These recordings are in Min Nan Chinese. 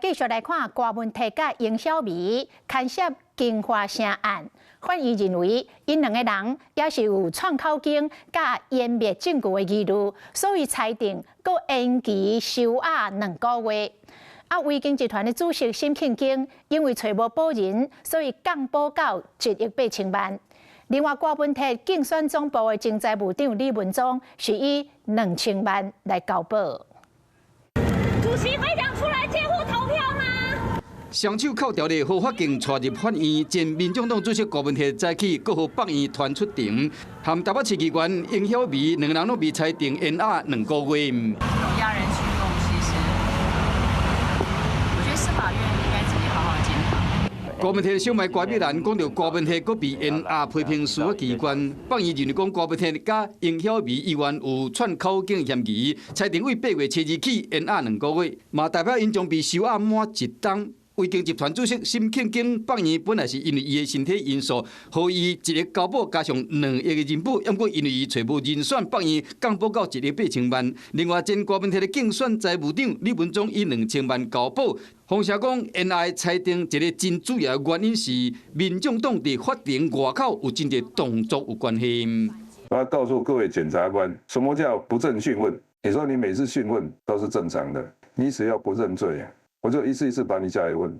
繼續來看柯文哲佮英小眉牽涉京華城案，法院認為𪜶兩個人也是有串口供佮湮滅證據的疑慮，所以裁定閣延期收押2個月。啊，維京集團的主席沈慶京因為揣無保人，所以降保到1億8千萬。另外，柯文哲競選總部的前財務長李文宗是以2000萬來交保。主席會想出來借戶投票嗎？雙手銬牢的合法鏡帶入法院，前民眾黨主席柯文哲早起閣予放院傳出庭，和台北市議員英曉薇兩人攏被裁定延押2個月。這種壓人舉動，其實我覺得司法院應該自己好好檢討。柯文哲小妹郭美蘭講著柯文哲閣被延押批評司法機關，法院認為講柯文哲佮英曉薇議員有串口供嫌疑，裁定為8月7日起延押兩個月，嘛代表𪜶將被收押滿一冬。維京集團主席沈慶京放院本來是因為伊的身體因素，予伊一億交保加上2億的人保，毋過因為伊揣無人選，放院降保到1億8千萬。另外，前柯文哲的競選財務長李文宗以2000萬交保。風聲講，延押裁定一個真主要的原因是民眾黨佇法庭外口有真濟動作有關係。我要告訴各位檢察官，什麼叫不正訊問？你說你每次訊問都是正常的，你只要不認罪，我就一次一次把你叫來問。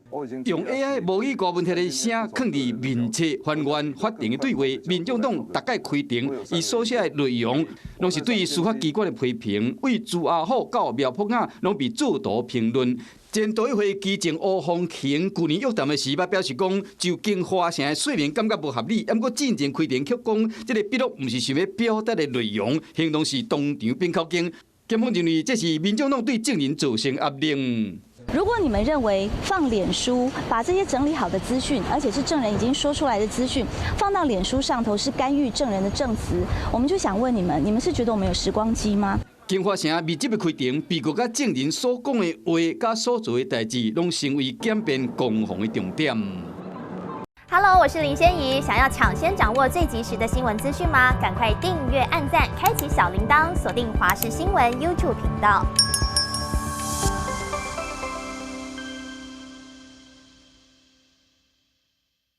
用 AI 模擬柯文哲的聲，囥佇面冊還原法庭的對話。民眾黨逐擺開庭，伊所寫的內容，攏是對司法機關的批評，對朱阿虎到苗博雅，攏被做圖評論。前道委會議長吳鳳琴舊年約談的時，捌表示講，就京華城的稅名感覺無合理，毋過進前開庭卻講，這个筆錄毋是想欲表達的內容，形容是當場變口供。檢方認為這是民眾黨對證人造成壓力。如果你們認為放臉書，把這些整理好的資訊，而且是證人已經說出來的資訊，放到臉書上頭是干預證人的證詞，我們就想問你們，你們是覺得我們有時光機嗎？京華城密集的開庭，被告佮證人所講的話佮所做的代誌，攏成為檢辯攻防的重點。 Hello，我是林仙怡，想要搶先掌握最及時的新聞資訊嗎？趕快訂閱、按讚、開啟小鈴鐺，鎖定華視新聞 YouTube 頻道。